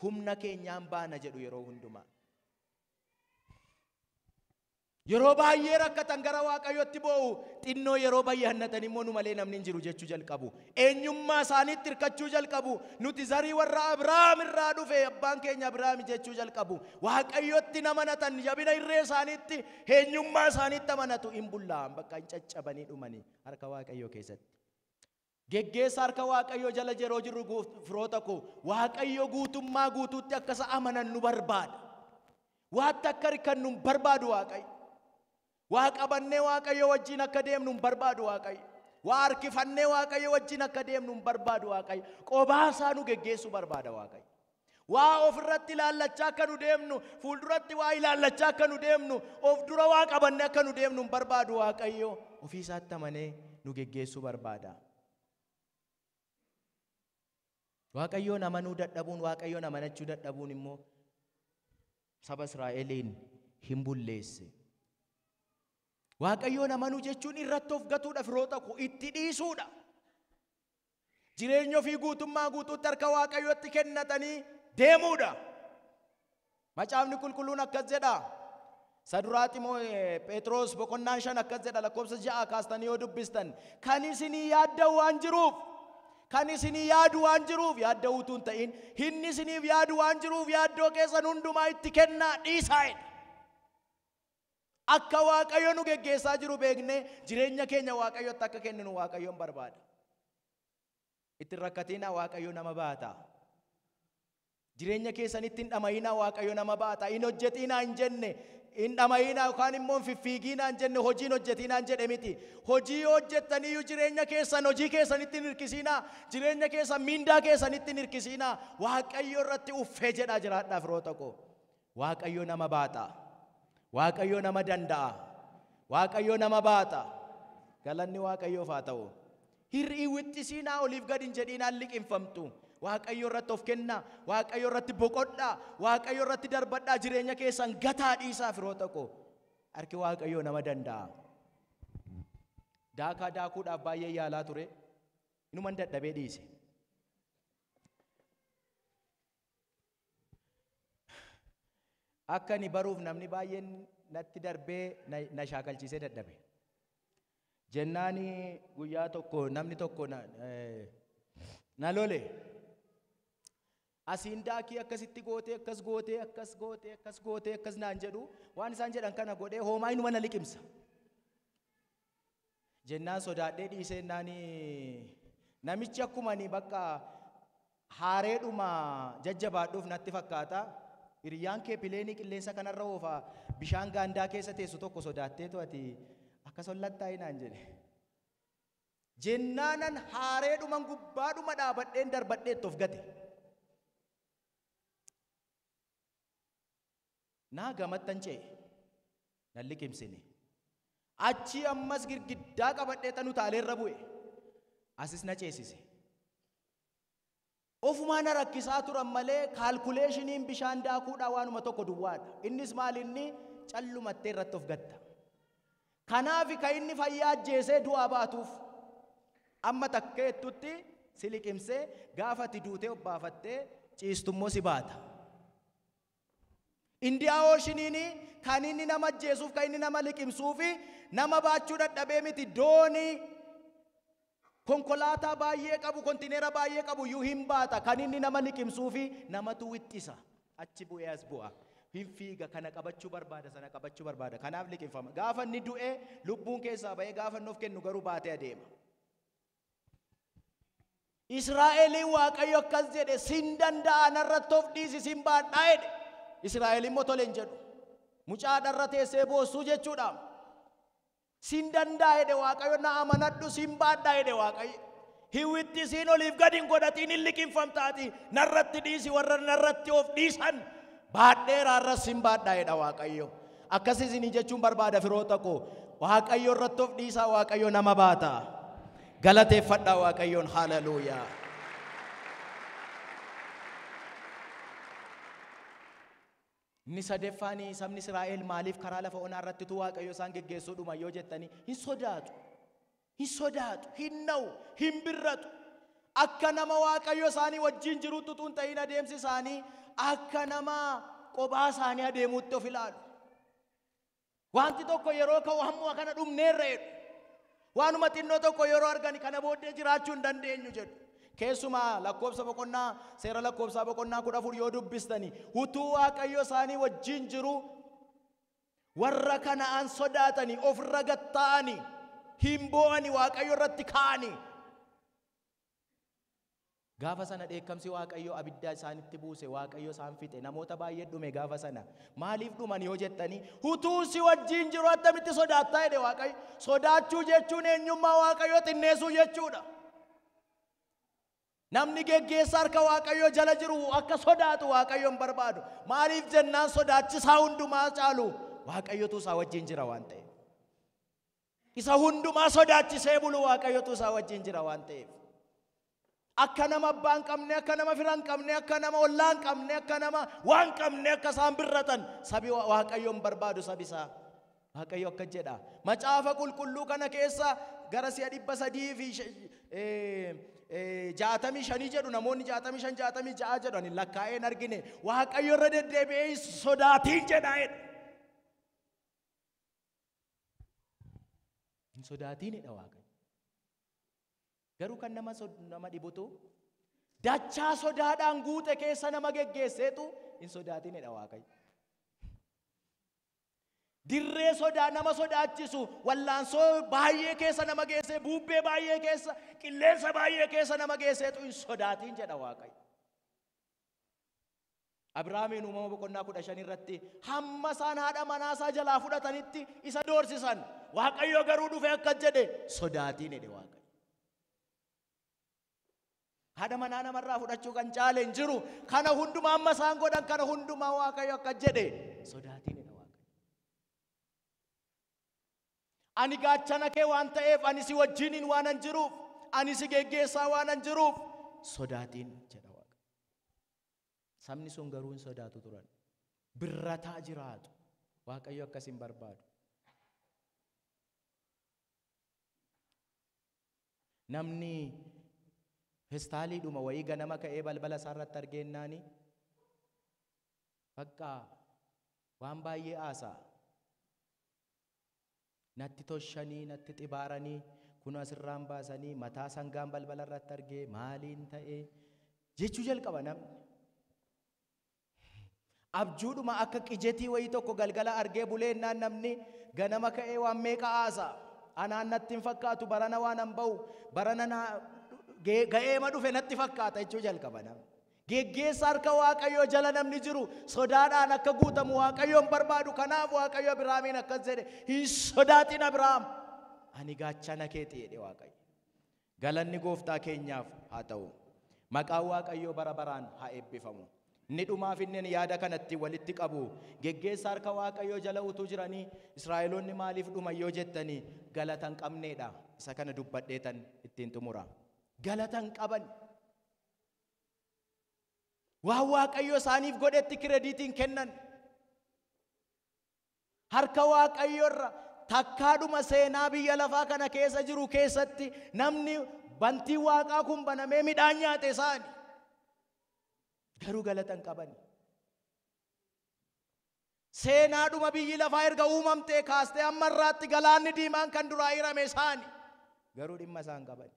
Humna keenyaan baana jedhu yeroo hundumaa. Yeroo baay'ee rakkatan gara Waaqayyotti boo'u, xinnoo yeroo bayyannatan immoo nu malee namni hin jiru jechuu jalqabu. Eenyummaa isaaniitti hirkachuu jalqabu. Nuti zarii warra Abrahaam irraa dhufe, abbaan keenya Abrahaam jechuu jalqabu. Waaqayyotti amanatan, jabina irree isaaniitti, eenyummaa isaaniitti amanatu. Hin bullaa'an, bakka hin caccabanii dhumanii harka Waaqayyoo keessatti. Geggeessa harka Waaqayyoo jala yeroo jirru firoota koo, Waaqayyo guutummaa guutuutti akka isa amanan nu barbaada. Waanta akka hirkannu hin barbaadu Waaqayyo. Waa qabannee Waaqayyo wajjin akka deemnu hin barbaadu Waaqayyo. Waa harkifannee Waaqayyo wajjin akka deemnu hin barbaadu Waaqayyo. Qobaa isaa nu geggeessuu barbaada Waaqayyo. Waa ofirratti ilaallachaa akka nu deemnu, fuulduratti waa ilaallachaa akka nu deemnu, of dura waa qabannee akka nu deemnu hin barbaadu Waaqayyo. Ofii isaatti amanee nu geggeessuu barbaada. Waaqayyoon amanuu dadhabuun, Waaqayyoon amanachuu dadhabuun immoo saba Israa'eliin hin bulleesse. Waaqayyoon amanuu jechuun irratti of gatuudha firoota koo, itti dhiisuudha. Jireenya ofii guutummaa guutuutti harka Waaqayyootti kennatanii deemuudha. Macaafni qulqulluun akkas jedha. Saduraa Phexros boqonnaan 5 akkas jedha lakkoofsa 6 kaastanii yoo dubbistan, kan isinii yaadda'u waan jiruuf, kan isinii yaadu waan jiruuf, yaadda'uu utuu hin ta'in, inni isiniif yaadu waan jiruuf yaaddoo keessan hundumaa itti kennaa dhiisaa jedha. Akka Waaqayyo nu geggeessaa jiru beeknee jireenya keenya Waaqayyotti akka kenninu Waaqayyoon barbaada. Itti rakkatinaa, Waaqayyo nama baata. Jireenya keessanitti hin dhama'inaa, Waaqayyo nama baata. Hin hojjetinaa hin jenne, hin dhama'inaa yookaan immoo hin fiffiiginaa hin jenne, hojiin hojjetinaa hin jedhe miti. Hojii hojjettaniyyuu jireenya keessan hojii keessanitti hin hirkisinaa, jireenya keessan miindaa keessanitti hin hirkisinaa. Waaqayyo irratti uffee jedhaa jiraadhaa firoota koo. Waaqayyo nama baata. Waaqayyo nama danda'a. Waaqayyo nama baata. Galanni Waaqayyoof haa ta'u. Hir'ii wixxisiinaa, oliif gad hin jedhinaa, liqinfamtu. Waaqayyo irratti of kennaa, Waaqayyo irratti boqodhaa, Waaqayyo irratti darbadhaa, jireenya keessan gataa dhiisaa firoota koo. Harki Waaqayyoo nama danda'a. Daakaa daakuudhaaf baay'ee yaalaa ture. Inuman dadhabee dhiise. Akka ani baruuf namni baay'een natti darbee na shaakalchiisee dadhabe. Jennaani guyyaa tokko namni tokko na lole. Asiin daakii akkasitti gootee, akkas gootee, akkas gootee, akkas gootee, akkas naan jedhu, waan isaan jedhan kana godhee hoomaa inuma na liqimsa. Jennaan sodaadhee dhiisee naani namichi akkuma ani bakka haareedhuma jajjabaadhuuf natti fakkaata. Hiriyyaan kee pileenii qilleensa kanarra oofa bishaan gaandaa keessa teessu tokko sodaatteetu ati akkas hollattaayi naan jedhe. Jennaanan haareedhuman gubbaadhuma dhaabadheen darbadheetti of gate. Naa gamattan ce'e. Nan liqimsine. Achi ammas girgiddaa qabadhee tanu taaleerra bu'e. Asis na ceesise. Ofumaa na rakkisaa turan malee kaalkuleeshiniin bishaan daakuudhaa waanuma tokko duwwaadha. Innis maal inni callumattee irratti of gatta. Kanaaf kan inni fayyaa ajjeesee du'aa baatuuf amma takkeettutti si liqimsee gaafa ati duutee obbaafattee ciistummoo si baata. Indiyaa Oceaniin kan inni nama ajjeesuuf, kan inni nama liqimsuuf, nama baachuu dadhabee miti. Doonii konkolaataa baay'ee qabu, kontineera baay'ee qabu iyyuu hin baata. Kan inni nama liqimsuuf namatu wixxisa. Achi bu'ee as bu'a. Hin fiiga, kana qabachuu barbaada, sana qabachuu barbaada. Kanaaf liqimfama. Gaafa inni du'ee lubbuun keessaa ba'ee gaafa inni of kennu garuu baatee adeema. Israa'eliin Waaqayyo akkas jedhe, sin danda'a narratti of dhiisi, sin baadhaa jedhe. Israa'el immoo tole hin jedhu. Mucaa dharra teessee boossuu jechuudha. Sin danda'a jedhe Waaqayyo, na amanadhu, sin baadhaa jedhe Waaqayyo. Hin wixxisiin, oliif gad hin godhatiin, hin liqimfamtaati. Narratti dhiisi, warra narratti of dhiisan baadheera, har'as sin baadhaa jedha Waaqayyo. Akkas isinii jechuun barbaada firoota koo. Waaqayyo irratti of dhiisaa, Waaqayyo nama baata. Galateeffadhaa Waaqayyoon, haleluuyaa. Inni sadeeffaan sabni Israa'el maaliif karaa lafa onaa irratti utuu Waaqayyo isaan geggeessuu dhuma yoo jettanii, hin sodaatu. Hin sodaatu, hin na'u, hin birratu. Akka nama Waaqayyo isaanii wajjin jirutti utuu hin ta'in adeemsi isaanii akka nama kophaa isaanii adeemuutti of ilaalu. Wanti tokko yeroo ka'u hamma kana dhumneerra jedhu. Waanuma xinnoo tokko yeroo argani kana booddee jiraachuu hin dandeenyu jedhu. Keessumaa lakkoofsa boqonnaa seera lakkoofsaa boqonnaa 14 yoo dubbistani, utuu Waaqayyo isaanii wajjin jiru warra Kana'aan sodaatanii ofirra gatta'anii hin boo'anii Waaqayyo irratti ka'anii. Gaafa sana dheekkamsi Waaqayyo abidda isaanitti buuse, Waaqayyo isaan fixe. Namoota baay'ee dhume gaafa sana. Maaliif dhuman yoo jettanii, utuu si wajjin jiru attamitti sodaattaa jedhe Waaqayyo. Sodaachuu jechuun eenyummaa Waaqayyoo xinneessuu jechuudha. Namni geggeessa harka Waaqayyoo jala jiru akka sodaatu Waaqayyo hin barbaadu. Maaliif jennaan sodaachisaa hundumaa caalu Waaqayyotu isaa wajjin jira waan ta'eef. Isa hundumaa sodaachisee bulu Waaqayyotu isaa wajjin jira waan ta'eef. Akka nama abbaa hin qabne, akka nama fira hin qabne, akka nama ollaa hin qabne, akka nama waan qabne akka isaan birratan sabi Waaqayyoon barbaadu sabi isaa. Waaqayyo akka jedha. Macaafa qulqulluu kana keessa gara si'a 365 jedhu namoonni 65 66 jedhu ani lakkaa'ee hin argine. Waaqayyo irra deddeebi'ee sodaatiin jedha jedha. Hin sodaatiinidha Waaqayyo. Garuu kan nama dhibutu dachaa sodaadhaan guute keessa nama geggeesseetu hin sodaatiinidha Waaqayyo. Dirree sodaa nama sodaachisu wallaansoo baay'ee keessa nama geessee bubbee baay'ee keessa qilleensa baay'ee keessa nama geesseetu hin sodaatiin jedha Waaqayyo. Abrahaamiin uumama boqonnaa 15 irratti hamma isaan haadha manaasaa jalaa fudhatanitti isa doorsisan. Waaqayyo garuu dhufee akkas jedhe sodaatiin jedhe Waaqayyo. Haadha manaa namarraa fudhachuu kan caale hin jiru. Kana hundumaa amma isaan godhan kana hundumaa Waaqayyo akkas jedhe sodaatiin jedha Waaqayyo. Ani gaachana kee waan ta'eef, ani si wajjiniin waan an jiruuf, ani si geggeessaa waan an jiruuf sodaatiin jedha Waaqayyo. Sabni sun garuu hin sodaatu turan. Birrataa jiraatu. Waaqayyo akkas hin barbaadu. Namni festaaliidhuma wayii ganama ka'ee balbala isaarratti argeennaani bakka waan baay'ee haasa'a. Natti toshanii, natti xibaaranii, kun asirraan baasanii, mataa sangaan balbala irratti argee maaliin ta'ee jechuu jalqaba namni. Abjuudhuma akka qijetii wayii tokko galgala argee buleennaan namni ganama ka'ee waan meeqa haasa'a. Anaan natti hin fakkaatu, barana waan an ba'u, barana ga'eema dhufe natti fakkaata jechuu jalqaba namni. Geggeessa harka Waaqayyoo jala namni jiru sodaadhaan akka guutamu Waaqayyoon barbaadu. Kanaaf Waaqayyo Abrahaamiin akkas jedhe, hin sodaatin Abrahaam, ani gaachana keeti jedhe Waaqayyo. Galanni gooftaa keenyaaf haa ta'u. Maqaan Waaqayyoo bara baraan haa eebbifamu. Inni dhumaaf inni yaada kanatti walitti qabu. Geggeessa harka Waaqayyoo jala utuu jiranii Israa'eloonni maaliif dhuman yoo jettanii galata hin qabneedha. Isa kana dubbadheetan ittiin xumura. Galata hin qaban. Waan Waaqayyo isaaniif godhetti kirediitiin kennan. Harka Waaqayyo irra takkaadhuma seenaa biyya lafaa kana keessa jiru keessatti namni bantii Waaqaa kun banamee midhaan nyaate isaani. Garuu galata hin qaban. Seenaadhuma biyyi lafaa erga uumamtee kaastee amma irraatti galaanni diimaan kan duraa hirame isaani. Garuu dhimma isaan qaban.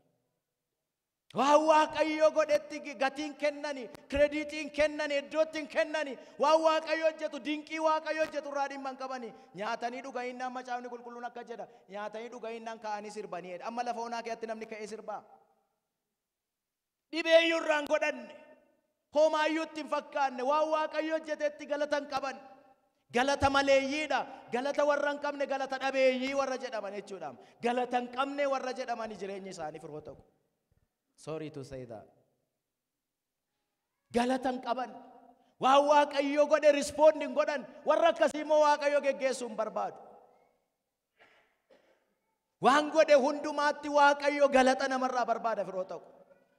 Waan Waaqayyo godhetti gatiin kennani, kirediitiin kennani, iddootti hin kennani. Waan Waaqayyo hojjetu, dinqii Waaqayyo hojjetu irraa dhimma hin qabani. Nyaatanii dhuga'innaan macaafni qulqulluun akka jedha. Nyaatanii dhuga'innaan ka'anii sirbanii jedha. Amma lafa onaa keessatti namni ka'ee sirbaa. Dhibeeyyuu irraa hin godhanne. Homaayyuu itti hin fakkaanne. Waan Waaqayyo hojjetetti galata hin qaban. Galata maleeyyiidha. Galata warra hin qabne, galata dhabeeyyii warra jedhaman jechuudha. Galata hin qabne warra jedhaman jireenya isaanii firoota tokko. Sorry to say that. Galata hin qaban. Waan Waaqayyo godhe respond hin godhan. Warra akkasii immoo Waaqayyo geggeessuu hin barbaadu. Waan godhe hundumaatti Waaqayyo galata namarraa barbaada firoota tokko.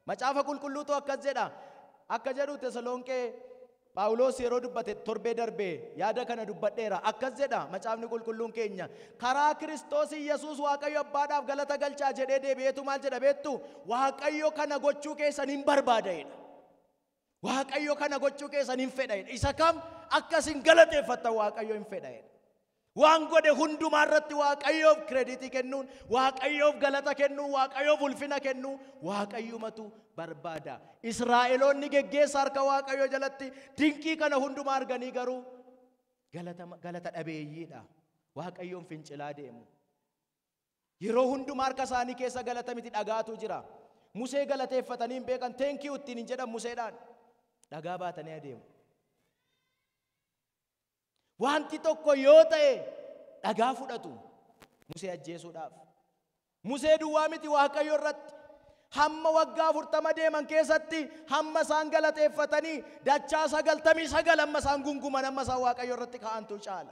Macaafa qulqulluutu akkas jedha. Akka jedhu Tesalonqee Phaawulos yeroo dubbate torbee darbee yaada kana dubbadheera. Akkas jedha macaafni qulqulluun keenya. Karaa Kiristoos Yesuus Waaqayyo abbaadhaaf galata galchaa jedhee deebi'eetu maal jedha beektu? Waaqayyo kana gochuu keessan hin barbaada jedha. Waaqayyo kana gochuu keessan hin fedha jedha. Isa kam akkasin galateeffattan Waaqayyo hin fedha jedha. Waan godhe hundumaa irratti Waaqayyoof kirediitii kennuun, Waaqayyoof galata kennuun, Waaqayyoof ulfina kennuun Waaqayyumatu barbaada. Israa'eloonni geggeessa harka Waaqayyoo jalatti dinqii kana hundumaa arganii garuu galata dhabeeyyiidha. Waaqayyoon fincilaa deemu. Yeroo hundumaa harka isaanii keessa galata miti dhagaatu jira. Musee galateeffatanii hin beekan, thank you ittiin hin jedhan Museedhaan. Dhagaa baatanii adeemu. Wanti tokko yoo ta'e dhagaa fudhatu Musee ajjeesuudhaaf. Musee duwwaa miti Waaqayyo irratti. Hamma waggaa 40 deeman keessatti hamma isaan galateeffatanii dachaa 99 hamma isaan gunguman hamma isaan Waaqayyo irratti ka'antu caala.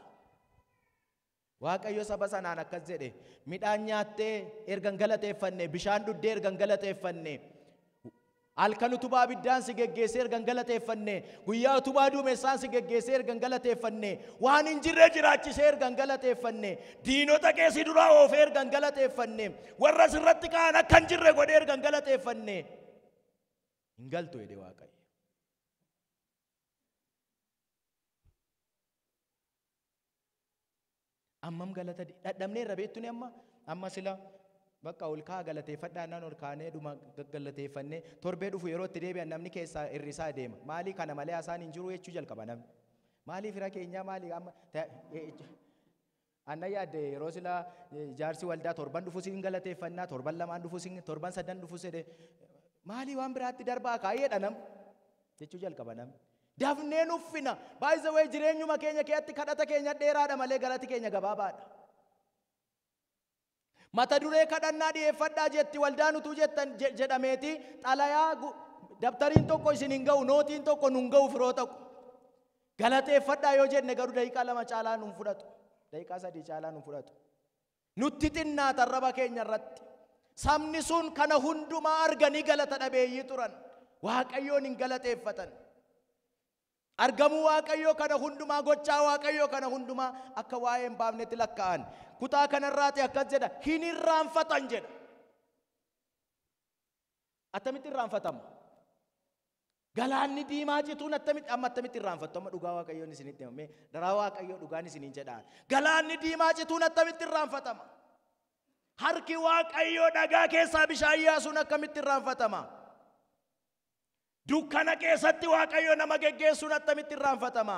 Waaqayyo saba sanaan akkas jedhe, midhaan nyaattee ergan galateeffanne, bishaan dhuddee ergan galateeffanne, Halkan utubaa abiddaan si geggeessee erga hin galateeffanne, guyyaa utubaa duumessaan si geggeessee erga hin galateeffanne, waan hin jirre jiraachisee erga hin galateeffanne, diinota kee si duraa oofee erga hin galateeffanne, warra sirratti ka'an akka hin jirre godhee erga hin galateeffanne, hin galtu jedhe Waaqayyo. Ammam galata dhadhabneerra beektuni amma sila bakka ol ka'a galateeffadhaa naan ol kaanee dhuma gaggalateeffannee torbee dhufu yeroo itti deebi'an namni keessaa hir'isaa deema. Maalii kana malee haasaan hin jiru jechuu jalqaba namni. Maalii fira keenyaa maalii amma anna yaadde yeroo sila jaarsi waldaa torban dhufu siin galateeffannaa torban lamaan dhufu siin torban sadan dhufu sedhe maalii waan biraatti darbaa kaayyeedha nam jechuu jalqaba namni. Dafnee nuffina. By the way, jireenyuma keenya keessatti kadhata keenya dheeraadha malee galati keenya gabaabaadha. Mata duree kadhannaa dhiyeeffadhaa jetti waldaan utuu jettan jedhameeti xalayaa dabtariin tokko isin hin ga'u, nootiin tokko nun ga'u firoota ko. Galateeffadhaa yoo jenne garuu daqiiqaa 2 caalaa nun fudhatu. Daqiiqaa 3 caalaa nun fudhatu. Nutti xinnaata arraba keenya irratti. Sabni sun kana hundumaa arganii galata dhabeeyyii turan. Waaqayyoon hin galateeffatan. Argamuu Waaqayyoo kana hundumaa, gochaa Waaqayyoo kana hundumaa akka waa'ee hin baafnetti lakkaa'an. Kutaa kanarraati akkas jedha, hin irraanfatan jedha. Attamitti irraanfatama? Galaanni diimaa cituun attamitti, amma attamitti irraanfattu? Amma dhugaa Waaqayyoon isinitti himame, daraa Waaqayyoo dhugaan isiniin jedhaan. Galaanni diimaa cituun attamitti irraanfatama? Harki Waaqayyoo dhagaa keessaa bishaan yaasuun akkamitti irraanfatama? Dukkana keessatti Waaqayyo nama geggeessuun attamitti irraanfatama?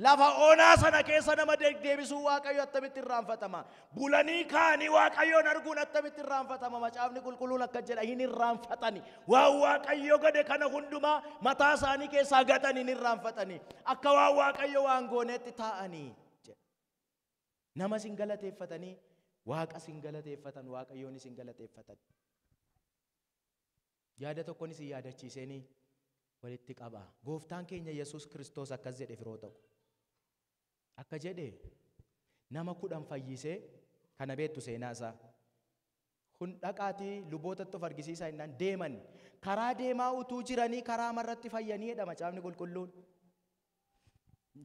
Lafa onaa sana keessa nama deddeebisuun Waaqayyo attamitti irraanfatama? Bulanii kaanii Waaqayyoon arguun attamitti irraanfatama? Macaafni qulqulluun akka jedha hin irraanfatani. Waan Waaqayyo godhe kana hundumaa mataa isaanii keessaa gatan hin irraanfatani. Akka waan Waaqayyo waan goonetti taa'anii jedha. Nama sin galateeffatanii, Waaqa sin galateeffatan, Waaqayyoon sin galateeffatan. Yaada tokkoon isin yaadachiiseenii walitti qaba. Gooftaan keenya Yesuus Kiristoos akkas jedhe firoota ko. Akka jedhe nama 10 fayyisee kana beektu seenaa isaa. Kun dhaqaatii lubootatti of argisiisaa jennaan deeman. Karaa deemaa utuu jiranii karaa marratti fayyanii jedha macaafni qulqulluun.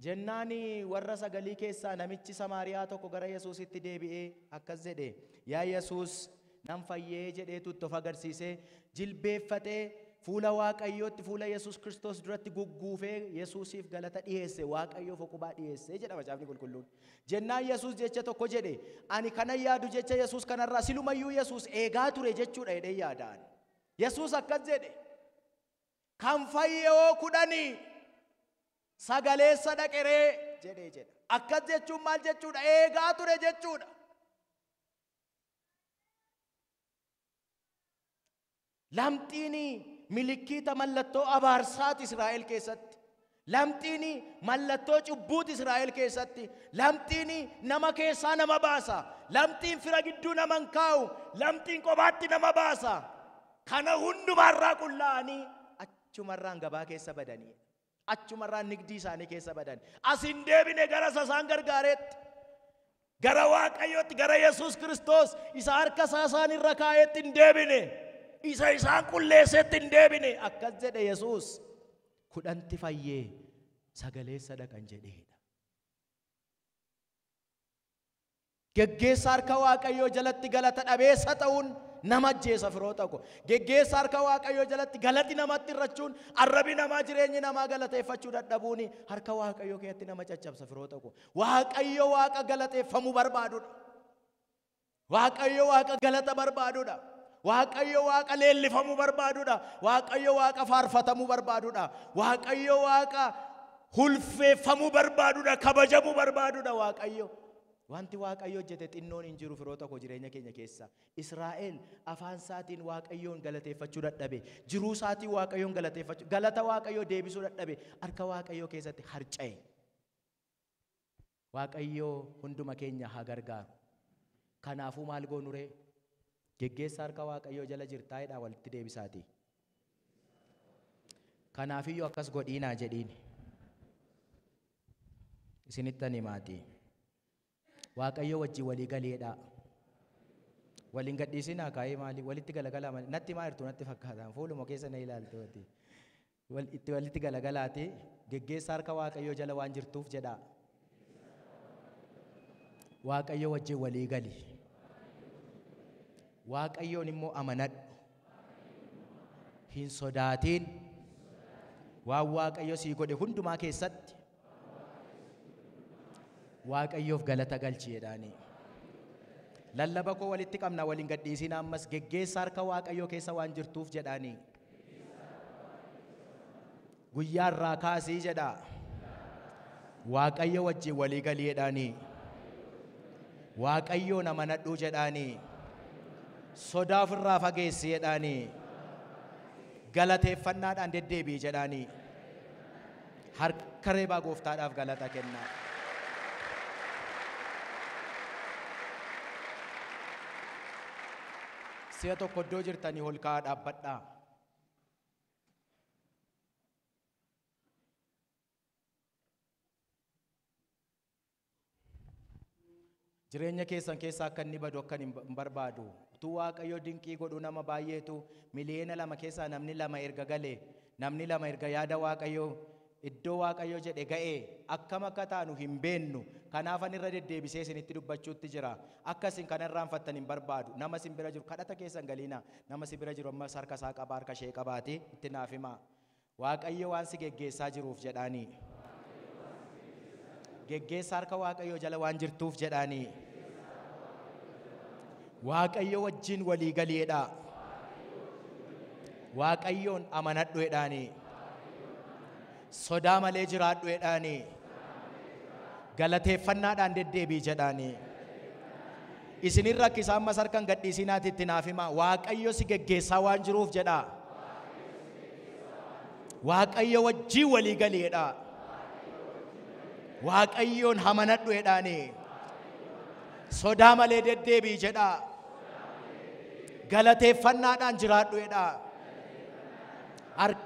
Jennaan warra sagalii keessaa namichi Samaariyaa tokko gara Yesuusitti deebi'ee akkas jedhe, yaa Yesuus nan fayyee jedheetu itti of agarsiisee jilbeeffatee fuula Waaqayyootti, fuula Yesuus Kiristoos duratti gugguufee Yesuusiif galata dhiyeesse, Waaqayyoof uqubaa dhiyeesse jedha macaafni qulqulluun. Jennaan Yesuus jecha tokko jedhe, ani kana yaadu jecha Yesuus kanarraa silumayyuu Yesuus eegaa ture jechuudha jedhee yaadaan. Yesuus akkas jedhe, kan fayyoo 10 sagaleessa dhaqeree jedhee jedha. Akkas jechuun maal jechuudha? Eegaa ture jechuudha. Lamxiin milikiita mallattoo abaarsaati Israa'el keessatti. Lamxiin mallattoo cubbuuti Israa'el keessatti. Lamxiin nama keessaa nama baasa. Lamxiin fira gidduu nama hin kaa'u. Lamxiin kophaatti nama baasa. Kana hundumaarraa qullaa'anii achumarraan gabaa keessa badanii. Achumarraan nigdii isaanii keessa badan. As hin deebine gara isa isaan gargaareetti. Gara Waaqayyootti, gara Yesuus Kiristoos isa harka isaa isaan irra kaa'eetti hin deebine. Isa isaan qulleessetti hin deebine. Akkas jedhe Yesuus. 10 fayyee sagaleessa dhaqan jedheedha. Geggeessa harka Waaqayyoo jalatti galata dhabeessa ta'uun nama ajjeesa firoota ko. Geggeessa harka Waaqayyoo jalatti galati namatti irrachuun, arrabi namaa jireenyi namaa galateeffachuu dadhabuun harka Waaqayyoo keessatti nama caccabsa firoota ko. Waaqayyo Waaqa galateeffamuu barbaadudha. Waaqayyo Waaqa galata barbaadudha. Waaqayyo Waaqa leellifamuu barbaadudha. Waaqayyo Waaqa faarfatamuu barbaadudha. Waaqayyo Waaqa hulfeeffamuu barbaadudha. Kabajamuu barbaadudha Waaqayyo. Wanti Waaqayyo hojjete xinnoon hin jiru firoota koo jireenya keenya keessa. Israa'el afaan isaatiin Waaqayyoon galateeffachuu dadhabe. Jiruu isaatiin Waaqayyoon galateeffachuu, galata Waaqayyoo deebisuu dadhabe. Harka Waaqayyoo keessatti harca'e. Waaqayyoo hunduma keenya haa gargaaru. Kanaafuu maal goonu ree? Geggeessa harka Waaqayyoo jala jirtaa jedhaa walitti deebisaati. Kanaafiyyuu akkas godhiinaa jedhiin. Isinittan himaati. Waaqayyo wajjin walii galeedha. Waliin gadhiisinaa kaa'ee maali walitti galagalaa maali natti maa jirtu natti fakkaata fuuluma keessa na ilaaltu itti walitti galagalaati geggeessa harka Waaqayyoo jala waan jirtuuf jedhaa. Waaqayyo wajjin walii gali. Waaqayyoon immoo amanadhu. Hin sodaatiin. Waan Waaqayyo sii godhe hundumaa keessatti Waaqayyoof galata galchi jedhaanii. Lallaba koo walitti qabna waliin gadhiisin ammas geggeessa harka Waaqayyoo keessa waan jirtuuf jedhaanii. Guyyaa irraa kaasii jedhaa. Waaqayyo wajjin walii galii jedhaanii. Waaqayyoon amanadhuu jedhaanii. Sodaa ofirraa fageessi jedhaanii. Galateeffannaadhaan deddeebi'i jedhaanii. Harka reebaa gooftaadhaaf galata kennaa. Si'a tokko iddoo jirtanii ol ka'aa dhaabbadhaa. Jireenya keessan keessaa akka inni badu akka hin barbaadu. Utuu Waaqayyo dinqii godhu nama baay'eetu 2,000,000 keessaa namni 2 erga galee namni 2 erga yaada Waaqayyo iddoo Waaqayyo jedhe ga'ee akkam akka taanu hin beennu. Kanaaf ani irra deddeebisee isinitti dubbachuutti jira. Akka isin kana irraanfattan hin barbaadu. Nama isin bira jiru kadhata keessan galiina. Nama isin bira jiru ammas harka isaa qabaa harka ishee qabaatee itti naaf himaa. Waaqayyo waan si geggeessaa jiruuf jedhaanii. Geggeessa harka Waaqayyoo jala waan jirtuuf jedhaanii. Waaqayyo wajjin walii galiidha. Waaqayyoon amanadhu jedhaanii. Sodaa malee jiraadhu jedhaanii. Galateeffannaadhaan deddeebi'i jedhaanii. Isin rakkisaa ammas harkaan gadhiisinaati itti naaf himaa. Waaqayyo si geggeessaa waan jiruuf jedhaa. Waaqayyo wajjin walii galiidha. Waaqayyoon amanadhu jedhaanii. Sodaa malee deddeebi'i jedhaa. Galateeffannaadhaan jiraadhu jedhaa. Harka